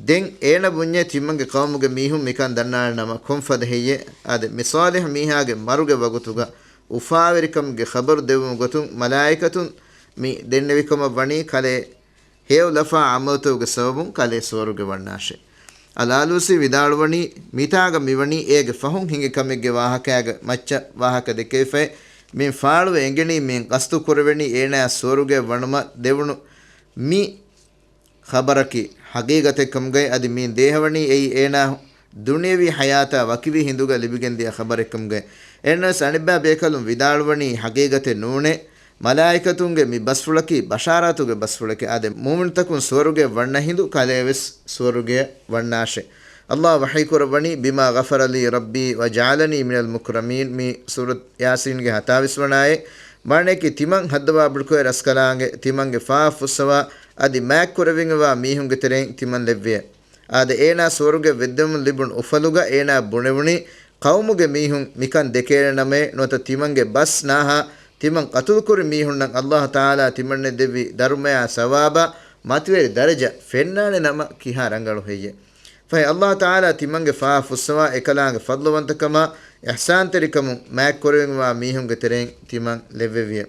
ދެން އޭނަ ބުންޏޭ ތިމަންގެ ޤައުމުގެ މީހުން މިކަން ދަންނާނެ ނަމަ ކޮންފަދަ ހެއްޔޭ؟ އާދެ، މި ޞާލިޙު މީހާގެ މަރުގެ ވަގުތުގަ އުފާވެރިކަމުގެ ޚަބަރު ދެއްވުމުގެ ގޮތުން މަލާއިކަތުން މި ދެންނެވިކަމަށްވަނީ ކަލޭ ހެޔޮލަފާ ޢަމަލުތަކުގެ ސަބަބުން ކަލޭ ސުވަރުގެ ވަންނާށޭ. އަލްއާލޫސީ ވިދާޅުވަނީ، މިތާގަ މިވަނީ އޭގެ ފަހުން ހިނގި ކަމެއްގެ ވާހަކައިގެ މައްޗަށް ވާހަކަ ދެކެވިފައި، މި ފާޅުވެ އެނގެނީ މި ޤަޞްދު ކުރެވެނީ އޭނާ ސުވަރުގެ ވަނުމަށް ދެވުނު މި ޚަބަރަކީ ޙަޤީޤަތެއްކަމުގައި، އަދި މި ދޭހަވަނީ އެއީ އޭނާ ދުނިޔެވީ ޙަޔާތާ ވަކިވީ ހިނދުގަ ލިބިގެންދިޔަ ޚަބަރެއްކަމުގައި. އެހެންނަމަވެސް އަނެއްބައި ބޭކަލުން ވިދާޅުވަނީ ޙަޤީޤަތެއް ނޫނޭ، މަލާއިކަތުންގެ މި ބަސްފުޅަކީ ބަޝާރާތުގެ ބަސްފުޅެކޭ. އާދެ، މުއުމިނުތަކުން ސުވަރުގެ ވަންނަ ހިނދު ކަލޭވެސް ސުވަރުގެ ވަންނާށޭ. އައްލާހު ވަޙީކުރައްވަނީ، بما غفر لي ربي وجعلني من المكرمين، މި ސޫރަތު ޔާސީންގެ ހަތާވީސް ވަނަ އާޔަތް. މާނައަކީ، ތިމަން ހައްދަވާ ބޮޑުކޮށް ރަސްކަލާނގެ ތިމަންގެ ފާފަ ފުއްސަވާ އަދި މާތްކުރެވިގެންވާ މީހުންގެ ތެރެއިން ތިމަން ލެއްވިޔޭ. އާދެ، އޭނާ ސުވަރުގެ ވެއްދެވުން ލިބުނު އުފަލުގަ އޭނާ ބުނެވުނީ، ޤައުމުގެ މީހުން މިކަން ދެކޭނެ ނަމައޭ، ނުވަތަ ތިމަންގެ ބަސް ނާހާ ތިމަން ޤަތުލުކުރި މީހުންނަށް އައްލާހު ތަޢާލާ ތިމަންނަށް ދެއްވި ދަރުމަޔާ ސަވާބާ މަތިވެރި ދަރަޖަ ފެންނާނެ ނަމަ ކިހާ ރަނގަޅު ހެއްޔޭ؟ ފަހެ އައްލާހު ތަޢާލާ ތިމަންގެ ފާފަ ފުއްސަވާ އެކަލާނގެ ފަޟްލުވަންތަކަމާ އިޙްސާންތެރިކަމުން މާތްކުރެވިގެންވާ މީހުންގެ ތެރެއިން ތިމަން ލެއްވެވިޔޭ.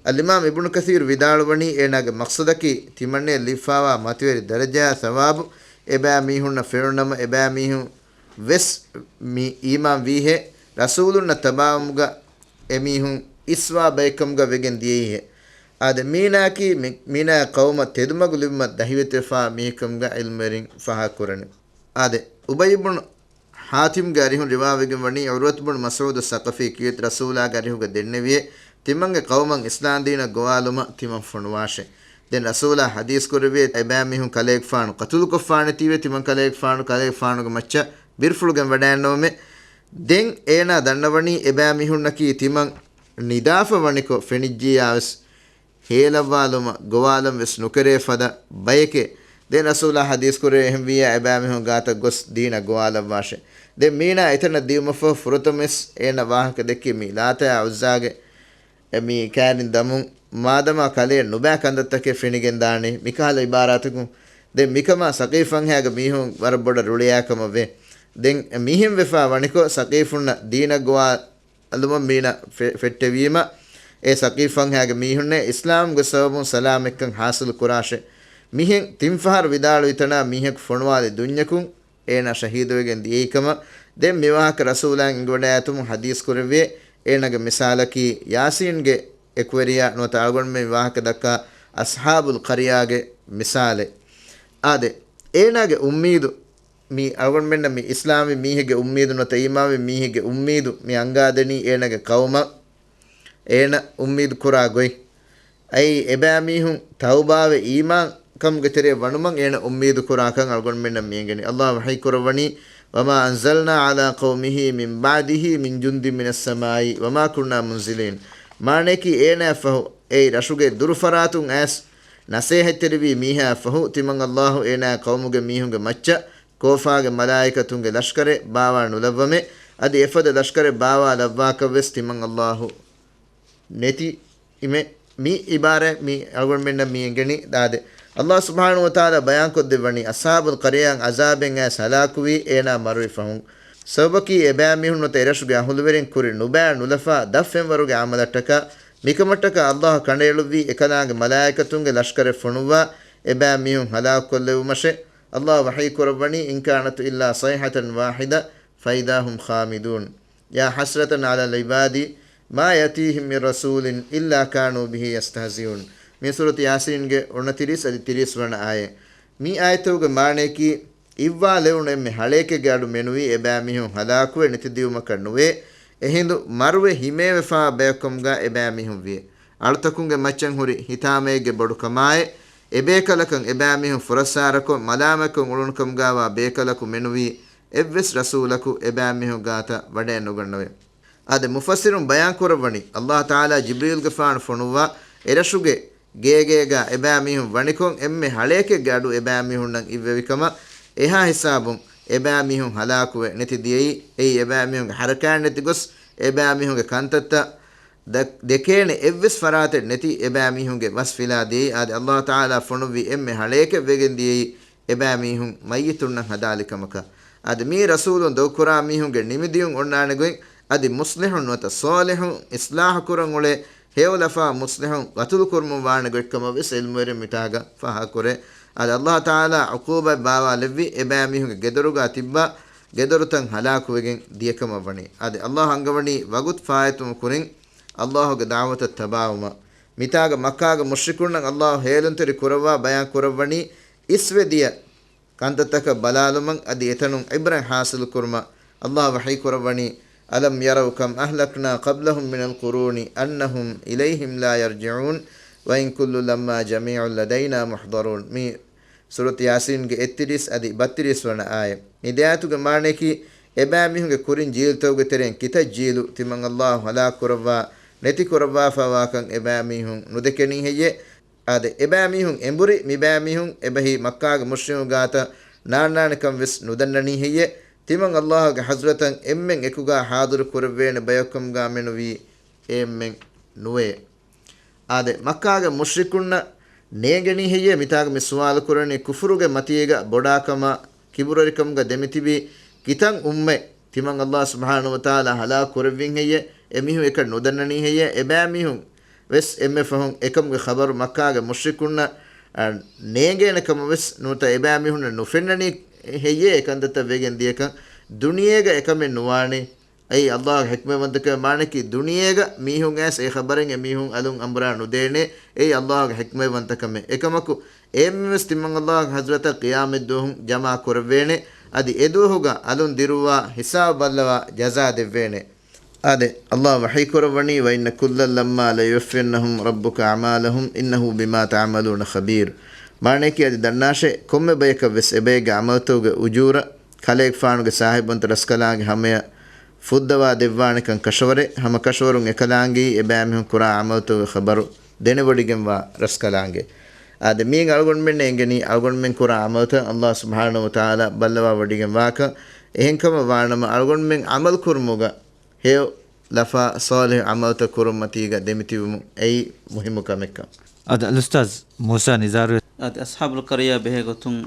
އަލްއިމާމް އިބްނު ކަޘީރު ވިދާޅުވަނީ، އޭނާގެ މަޤްޞަދަކީ ތިމަންނަށް ލިބިފާވާ މަތިވެރި ދަރަޖަޔާ ސަވާބު އެބައިމީހުންނަށް ފެނުނަމަ، އެބައިމީހުން ވެސް މި އީމާން ވީހޭ، ރަސޫލުންނަށް ތަބާވުމުގަ އެމީހުން އިސްވާ ބައެއްކަމުގަ ވެގެން ދިޔައީހޭ. އާދެ، މީނާއަކީ މި-، މީނާ ޤައުމަށް ތެދުމަގު ލިބުމަށް ދަހިވެތިވެފާ މީހެއްކަމުގަ ޢިލްމުވެރިން ފާހަގަކުރަނީ. އާދެ، އުބައްޔު ބުނު ޙާތިމްގެ އަރިހުން ރިވާވެގެން ވަނީ، ޢުރްވަތު ބުނު މަސްޢޫދު ސަޤަފީ ކީރިތި ރަސޫލާގެ އަރިހުގަ ދެންނެވިއޭ، ތިމަންގެ ޤައުމަށް އިސްލާމް ދީނަށް ގޮވާލުމަށް ތިމަން ފޮނުވާށޭ. ދެން ރަސޫލާ ޙަދީޘް ކުރެއްވިއޭ، އެބައިމީހުން ކަލޭގެފާނު ޤަތުލުކޮށްފާނެތީވެ، ތިމަން ކަލޭގެފާނު، ކަލޭގެފާނުގެ މައްޗަށް ބިރުފުޅުގެން ވަޑައިންނަވަމޭ. ދެން އޭނާ ދަންނަވަނީ އެބައިމީހުންނަކީ ތިމަން ނިދާފަ ވަނިކޮށް ފެނިއްޖިއްޔާވެސް ހޭލައްވާލުމަށް ގޮވާލަން ވެސް ނުކެރޭ ފަދަ ބަޔެކޭ. ދެން ރަސޫލާ ޙަދީޘް ކުރޭ، އެހެންވިއްޔާ އެބައިމީހުން ގާތަށް ގޮސް ދީނަށް ގޮވާލައްވާށޭ. ދެން މީނާ އެތަނަށް ދިޔުމަށްފަހު ފުރަތަމަވެސް އޭނަ ވާހަކަ ދެއްކި މި ލާތާ ޢުއްޒާގެ އެ މި ކައިރިން ދަމުން މާދަމާ ކަލޭ ނުބައި ކަންތައްތަކެއް ފެނިގެން ދާނީ، މިކަހަލަ އިބާރާތަކުން. ދެން މިކަމާ ސަޤީފް ފަންހާގެ މީހުން ވަރަށް ބޮޑަށް ރުޅިއާ ކަމަށް ވޭ. ދެން މިހެން ވެފާ ވަނިކޮށް، ސަޤީފުންނަށް ދީނަށް ގޮވާލުމަށް މީނަ ފެ-، ފެއްޓެވީމަ، އެ ސަޤީފް ފަންހާގެ މީހުންނޭ އިސްލާމްގެ ސަބަބުން ސަލާމަތްކަން ޙާޞިލު ކުރާށޭ. މިހެން ތިން ފަހަރު ވިދާޅުވި ތަނާ މީހަކު ފޮނުވާލި ދުންޏަކުން، އޭނާ ޝަހީދުވެގެން ދިޔައީ ކަމަށް. ދެން މި ވާހަކަ ރަސޫލާ އެނގިވަޑައިގަތުމުން ޙަދީޘް ކުރެއްވިއޭ. އޭނާގެ މިސާލަކީ ޔާސީންގެ އެކުވެރިޔާ ނުވަތަ އަޅުގަނޑުމެން ވާހަކަ ދައްކާ އަޞްޙާބުލް ޤަރްޔާގެ މިސާލެއް. އާދެ، އޭނާގެ އުއްމީދު، މި އަޅުގަނޑުމެންނަށް މި އިސްލާމްވި މީހެއްގެ އުއްމީދު ނުވަތަ އީމާންވި މީހެއްގެ އުއްމީދު މި އަންގާދެނީ އޭނާގެ ޤައުމަށް އޭނަ އުއްމީދު ކުރާ ގޮތް. އައި އެބައިމީހުން ތައުބާވެ އީމާން ކަމުގެ ތެރެއަށް ވަނުމަށް އޭނަ އުއްމީދު ކުރާކަން އަޅުގަނޑުމެންނަށް މިއެނގެނީ. ﷲ ވަޙީ ކުރައްވަނީ، وما أنزلنا على قومه من بعده من جند من السماء وما كنا منزلين. މާނަޔަކީ އޭނާއަށްފަހު އެއީ ރަށުގެ ދުރުފަރާތުން އައިސް ނަސޭހަތްތެރިވި މީހާއަށްފަހު ތިމަން ﷲ އޭނާ ޤައުމުގެ މީހުންގެ މައްޗަށް ކޯފާގެ މަލާއިކަތުންގެ ލަޝްކަރެއް ބާވާ ނުލައްވަމޭ. އަދި އެފަދަ ލަޝްކަރެއް ބާވާ ލައްވާކަށްވެސް ތިމަން ﷲ ނެތި އިމެ-، މި އިބާރާތް މި އަޅުގަނޑުމެންނަށް މި އެނގެނީ. ދާދެ، ﷲ ސުބްޙާނަހޫ ވަތަޢާލާ ބަޔާންކޮށްދެއްވަނީ، އަޞްޙާބުލް ޤަރްޔާއަށް ޢަޒާބެއް އައިސް ހަލާކުވީ އޭނާ މަރުވި ފަހުން. ސަބަބަކީ އެބައިމީހުން ނުވަތަ އެރަށުގެ އަހުލުވެރިން ކުރި ނުބައި ނުލަފާ ދަށް ފެންވަރުގެ ޢަމަލަށްޓަކާ. މިކަމަށްޓަކާ ﷲ ކަނޑައެޅުއްވީ އެކަލާނގެ މަލާއިކަތުންގެ ލަޝްކަރެއް ފޮނުއްވާ އެބައިމީހުން ހަލާކުކޮށްލެވުމަށޭ. ﷲ ވަޙީ ކުރައްވަނީ، إن كانت إلا صيحة واحدة فإذا هم خامدون. يا حسرة على العباد ما يأتيهم من رسول إلا كانوا به يستهزئون. މި ސޫރަތު ޔާސީންގެ އޮނަތިރީސް އަދި ތިރީސް ވަނަ އާޔަތް. މި އާޔަތުގެ މާނަޔަކީ، އިއްވާލެވުނު އެންމެ ހަޅޭކެއްގެ އަޑު މެނުވީ އެބައިމީހުން ހަލާކުވެ ނެތިދިޔުމަކަށް ނުވޭ. އެހިނދު މަރުވެ ހިމޭވެފާ ބަޔަކުކަމުގަ އެބައިމީހުން ވިޔޭ. އަޅުތަކުންގެ މައްޗަށް ހުރި ހިތާމައެއްގެ ބޮޑު ކަމާއި، އެބޭކަލަކަށް އެބައިމީހުން ފުރައްސާރަކޮށް، މަލާމަތްކޮށް އުޅުނުކަމުގައިވާ ބޭކަލަކު މެނުވީ އެއްވެސް ރަސޫލަކު އެބައިމީހުން ގާތަށް ވަޑައެއްނުގަންނަވޭ. އާދެ، މުފައްސިރުން ބަޔާން ކުރައްވަނީ، ﷲ ތަޢާލާ ޖިބްރީލްގެފާނު ފޮނުއްވާ އެރަށުގެ ގޭގޭގަ އެބައިމީހުން ވަނިކޮށް، އެންމެ ހަޅޭކެއްގެ އަޑު އެބައިމީހުންނަށް އިއްވެވިކަމަށް. އެހާ ހިސާބުން އެބައިމީހުން ހަލާކުވެ ނެތި ދިޔައީ. އެއީ އެބައިމީހުންގެ ޙަރަކާތް ނެތި ގޮސް، އެބައިމީހުންގެ ކަންތައްތައް ދަ-، ދެކޭނެ އެއްވެސް ފަރާތެއް ނެތި އެބައިމީހުންގެ ވަސް ފިލާ ދިޔައީ. އާދެ، ﷲ ތަޢާލާ ފޮނުއްވި އެންމެ ހަޅޭކެއް ވެގެން ދިޔައީ އެބައިމީހުން މައްޔިތުންނަށް ހަދާލި ކަމަކަށް. އަދި މީ ރަސޫލުން ދޮގުކުރާ މީހުންގެ ނިމިދިޔުން އޮންނާނެ ގޮތް، އަދި މުޞްލިޙުން ނުވަތަ ޞާލިޙުން، އިޞްލާޙު ކުރަން އުޅޭ ހެޔޮލަފާ މުޞްލިޙުން ޤަތުލު ކުރުމުން ވާނެ ގޮތްކަމަށް ވެސް ޢިލްމުވެރިން މިތާގަ ފާހަގަކުރޭ. އަދި ﷲ ތަޢާލާ ޢުޤޫބަތް ބާވާލެއްވި އެބައިމީހުންގެ ގެދޮރުގަ ތިއްބާ ގެދޮރުތައް ހަލާކުވެގެން ދިޔަކަމަށްވަނީ. އަދި ﷲ އަންގަވަނީ ވަގުތު ފާއިތުވުމު ކުރިން ﷲގެ ދަޢުވަތަށް ތަބާވުމަށް. މިތާގަ މައްކާގެ މުޝްރިކުންނަށް ﷲ ހޭލުންތެރި ކުރައްވާ ބަޔާން ކުރައްވަނީ އިސްވެ ދިޔަ ކަންތައްތަކަށް ބަލާލުމަށް އަދި އެތަނުން ޢިބްރަތް ޙާޞިލު ކުރުމަށް. ﷲ ވަޙީ ކުރައްވަނީ، ألم يروا كم أهلكنا قبلهم من القرون أنهم إليهم لا يرجعون وإن كل لما جميع لدينا محضرون. މި ސޫރަތު ޔާސީންގެ އެއްތިރީސް އަދި ބައްތިރީސް ވަނަ އާޔަތް. މި ދެ އާޔަތުގެ މާނަޔަކީ، އެބައިމީހުންގެ ކުރިން ޖީލްތަކުގެ ތެރެއިން ކިތައް ޖީލު ތިމަން ﷲ ހަލާކު ކުރައްވާ، ނެތި ކުރައްވާފައިވާކަން އެބައިމީހުން ނުދެކެނީ ހެއްޔޭ؟ އާދެ، އެބައިމީހުން އެނބުރި މިބައިމީހުން އެބަހީ މައްކާގެ މުޝްރިކުން ގާތަށް ނާންނާނެކަން ވެސް ނުދަންނަނީ ހެއްޔޭ؟ ތިމަން ﷲގެ ޙަޟްރަތަށް އެންމެން އެކުގަ ޙާޟިރު ކުރެއްވޭނެ ބަޔަކުކަމުގަ މެނުވީ އެއެންމެން ނުވޭ. އާދެ، މައްކާގެ މުޝްރިކުންނަށް ނޭނގެނީ ހެއްޔޭ؟ މިތާގަ މި ސުވާލު ކުރަނީ ކުފުރުގެ މަތީގަ ބޮޑާކަމާ ކިބުރުވެރިކަމުގަ ދެމިތިބި ކިތަން އުއްމަތް ތިމަން ﷲ ސުބްޙާނަހޫ ވަތަޢާލާ ހަލާކު ކުރެއްވިން ހެއްޔޭ؟ އެމީހުން އެކަން ނުދަންނަނީ ހެއްޔޭ؟ އެބައިމީހުން ވެސް އެންމެ ފަހުން އެކަމުގެ ޚަބަރު މައްކާގެ މުޝްރިކުންނަށް، އަ، ނޭނގޭނެ ކަމަށް ވެސް ނުވަތަ އެބައިމީހުންނަށް ނުފެންނަނީ ހެއްޔޭ އެކަންތައްތައް ވެގެން ދިޔަކަން؟ ދުނިޔޭގަ އެކަމެއް ނުވާނީ. އެއީ އައްލާހުގެ ޙިކްމަތްވަންތަކަމެއް. މާނައަކީ ދުނިޔޭގަ މީހުން އައިސް އެ ޚަބަރެއް އެ މީހުން އަލުން އަނބުރާ ނުދޭނެ. އެއީ އައްލާހުގެ ޙިކްމަތްވަންތަކަމެއް. އެކަމަކު އެއްމެވެސް ތިމަން އައްލާހުގެ ޙަޟްރަތަށް ޤިޔާމަތްދުވަހު ޖަމާ ކުރެވޭނެ. އަދި އެދުވަހުގަ އަލުން ދިރުއްވާ ހިސާބު ބައްލަވާ ޖަޒާ ދެއްވޭނެ. އާދެ، އައްލާހު ވަޙީ ކުރައްވަނީ، "وَإِنَّ كُلًّا لَمَّا لَيُوَفِّيَنَّهُمْ رَبُّكَ أَعْمَالَهُمْ إِنَّهُ بِمَا تَعْمَلُونَ خَبِيرٌ." މާނައަކީ އަދި ދަންނާށޭ، ކޮންމެ ބަޔަކަށް ވެސް އެބައެއްގެ ޢަމަލުތަކުގެ އުޖޫރަ، ކަލޭގެފާނުގެ ސާހިބުންތައް ރަސްކަލާނގެ ހަމަޔަށް ފުއްދަވާ ދެއްވާނެކަން ކަށަވަރެއް، ހަމަ ކަށަވަރުން އެކަލާނގެއީ އެބައިމީހުން ކުރާ ޢަމަލުތަކުގެ ޚަބަރު ދެނެވޮޑިގެންވާ ރަސްކަލާނގެ. އާދެ، މިއިން އަޅުގަނޑުމެންނަށް އެނގެނީ އަޅުގަނޑުމެން ކުރާ ޢަމަލުތައް އައްލާހު ސުބްޙާނަހު ވަތަޢާލާ ބައްލަވާ ވޮޑިގެން ވާކަން. އެހެންކަމަށް ވާނަމަ، އަޅުގަނޑުމެން ޢަމަލު ކުރުމުގަ ހެޔޮ ލަފާ ޞާލިޙު ޢަމަލުތައް ކުރުން މަތީގަ ދެމިތިބުމުން އެއީ މުހިއްމު ކަމެއްކަން. އަދި އަލްއުސްތާޛް މޫސާ ނިޒާރު. އަދި އަޞްޙާބުލް ޤަރްޔާ ބެހޭ ގޮތުން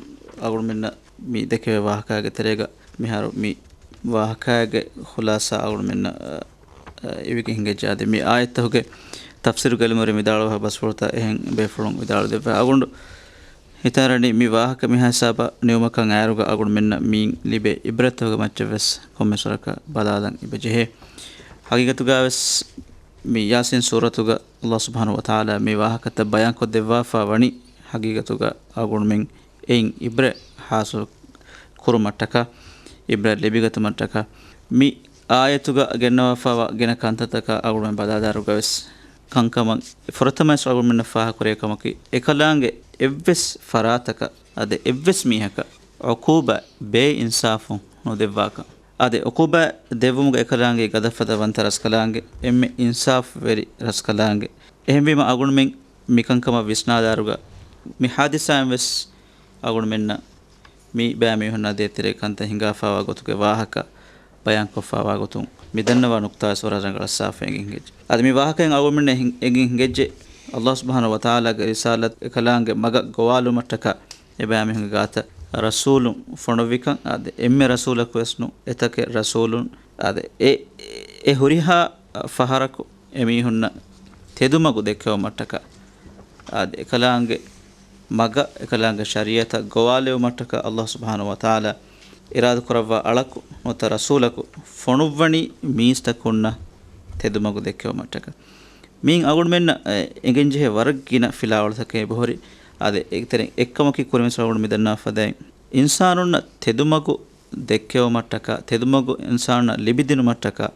އަޅުގަނޑުމެންނަށް މި ދެކެވޭ ވާހަކައިގެ ތެރޭގަ މިހާރު މި ވާހަކައިގެ ޚުލާޞާ އަޅުގަނޑުމެންނަށް، އަ، އަ، އިވިގެން ހިނގައްޖެ. އަދި މި އާޔަތްތަކުގެ ތަފްސީރުގެ ޢިލްމުވެރިން ވިދާޅުވާ ބަސްފުޅުތައް އެހެން ބޭފުޅުން ވިދާޅު ދެއްވާ. އަޅުގަނޑު ހިތާރަނީ މި ވާހަކަ މިހާ ހިސާބަށް ނިމުމަކަށް އައިރުގަ އަޅުގަނޑުމެންނަށް މިއިން ލިބޭ ޢިބްރަތްތަކުގެ މައްޗަށް ވެސް ކޮންމެ ސޮރަކަށް ބަލާލަން އެބަ ޖެހޭ. ހަގީގަތުގަ ވެސް މި ޔާސީން ސޫރަތުގަ އައްލާހު ސުބްޙާނަހު ވަތަޢާލާ މި ވާހަކަތައް ބަޔާންކޮށްދެއްވާފަ ވަނީ ހަގީގަތުގަ އަޅުގަނޑުމެން އެއިން ޢިބްރަތް ޙާޞިލު ކުރުމަށްޓަކާ، ޢިބްރަތް ލިބިގަތުމަށްޓަކާ. މި އާޔަތުގަ ގެންނަވާފައިވާ ގިނަ ކަންތައްތަކާ އަޅުގަނޑުމެން ބަލާލާއިރުގަވެސް ކަންކަމަށް ފުރަތަމަވެސް އަޅުގަނޑުމެންނަށް ފާހަގަކުރެވޭ ކަމަކީ، އެކަލާނގެ އެއްވެސް ފަރާތަކަށް އަދި އެއްވެސް މީހަކަށް ޢުޤޫބާތް ބޭއިންސާފުން ނުދެއްވާކަން. އަދި ޢުޤޫބާތް ދެއްވުމުގަ އެކަލާނގެ ގަދަފަދަ ވަންތަ ރަސްކަލާނގެ، އެންމެ އިންސާފުވެރި ރަސްކަލާނގެ. އެހެންވީމަ އަޅުގަނޑުމެން މިކަންކަމަށް ވިސްނާލާއިރުގަ މި ޙާދިސާއިން ވެސް އަޅުގަނޑުމެންނަށް މި ބައިމީހުންނާ ދޭތެރޭ ކަންތައް ހިނގާފައިވާ ގޮތުގެ ވާހަކަ ބަޔާންކޮށްފައިވާ ގޮތުން މި ދަންނަވާ ނުކުތާވެސް ވަރަށް ރަނގަޅަށް ސާފު އެނގި ހިނގައްޖެ. އަދި މި ވާހަކައިން އަޅުގަނޑުމެންނަށް ހިން-، އެނގި ހިނގައްޖެ، އައްލާހު ސުބްޙާނަހު ވަތަޢާލާގެ ރިސާލަތް އެކަލާނގެ މަގަށް ގޮވާލުމަށްޓަކާ އެބައިމީހުންގެ ގާތަށް ރަސޫލުން ފޮނުއްވިކަން. އަދި އެންމެ ރަސޫލަކުވެސް ނޫން، އެތަކެއް ރަސޫލުން. އަދި އެ، އެ ހުރިހާ ފަހަރަކު އެމީހުންނަށް ތެދުމަގު ދެއްކެވުމަށްޓަކާ، އާދެ، އެކަލާނގެ މަގަށް، އެކަލާނގެ ޝަރީޢަތަށް ގޮވާލެވުމަށްޓަކާ އައްލާހު ސުބްޙާނަހު ވަތަޢާލާ އިރާދަކުރައްވާ އަޅަކު ނުވަތަ ރަސޫލަކު ފޮނުއްވަނީ މީސްތަކުންނަށް ތެދުމަގު ދެއްކެވުމަށްޓަކާ. މިއިން އަޅުގަނޑުމެންނަށް، އެ، އެނގެންޖެހޭ ވަރަށް ގިނަ ފިލާވަޅުތަކެއް އެބަހުރި. އާދެ، އޭގެތެރެއިން އެއްކަމަކީ ކުރިންވެސް އަޅުގަނޑު މިދަންނަވާ ފަދައިން، އިންސާނުންނަށް ތެދުމަގު ދެއްކެވުމަށްޓަކާ، ތެދުމަގު އިންސާނުންނަށް ލިބިދިނުމަށްޓަކާ،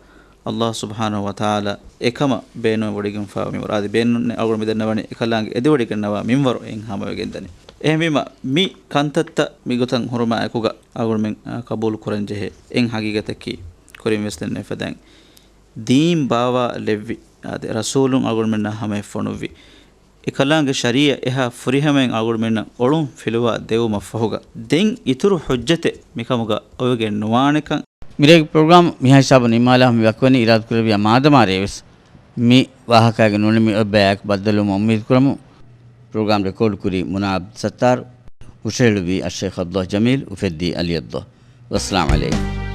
އައްލާހު ސުބްޙާނަހު ވަތަޢާލާ އެކަމަށް ބޭނުމެއް ވޮޑިގެންފައިވާ މިންވަރު. އަދި ބޭނުން އަޅުގަނޑު މިދަންނަވަނީ އެކަލާނގެ އެދިވޮޑިގެންނަވާ މިންވަރު އެއިން ހަމަވެގެންދަނީ. އެހެންވީމަ، މި ކަންތައްތައް މިގޮތަށް ހުރުމާއެކުގަ އަޅުގަނޑުމެން، އާ، ޤަބޫލު ކުރަންޖެހޭ. އެއިން ހަގީގަތަކީ ކުރިންވެސް ދެންނެވިފަދައިން ދީން ބާވާލެއްވި، އާދެ، ރަސޫލުން އަޅުގަނޑުމެންނާ ހަމަޔަށް ފޮނުއްވި. އެކަލާނގެ ޝަރީޢަތް އެހާ ފުރިހަމައިން އަޅުގަނޑުމެންނަށް އޮޅުން ފިލުވާ ދެވުމަށް ފަހުގަ، ދެން އިތުރު ޙުއްޖަތެއް މިކަމުގަ އޮވެގެން ނުވާނެކަން. މިރޭގެ ޕްރޮގްރާމް މިހާ ހިސާބަށް ނިންމާލާ، މި ވަކިވަނީ އިރާދަކުރެއްވިޔާ މާދަމާ ރޭވެސް މި ވާހަކައިގެ ނޫނީ މި އޮތް ބަޔާއެކު ބައްދަލުވުމަށް އުއްމީދު ކުރަމު. ޕްރޮގްރާމް ރެކޯޑް ކުރީ މުނާ އަބްދުއްސައްތާރު، ހުށަހެޅުއްވީ އައްޝައިޚް އަބްދުﷲ ޖަމީލް، އުފެއްދީ އަލީ އަބްދުﷲ. ވައްސަލާމް ޢަލައިކުމް.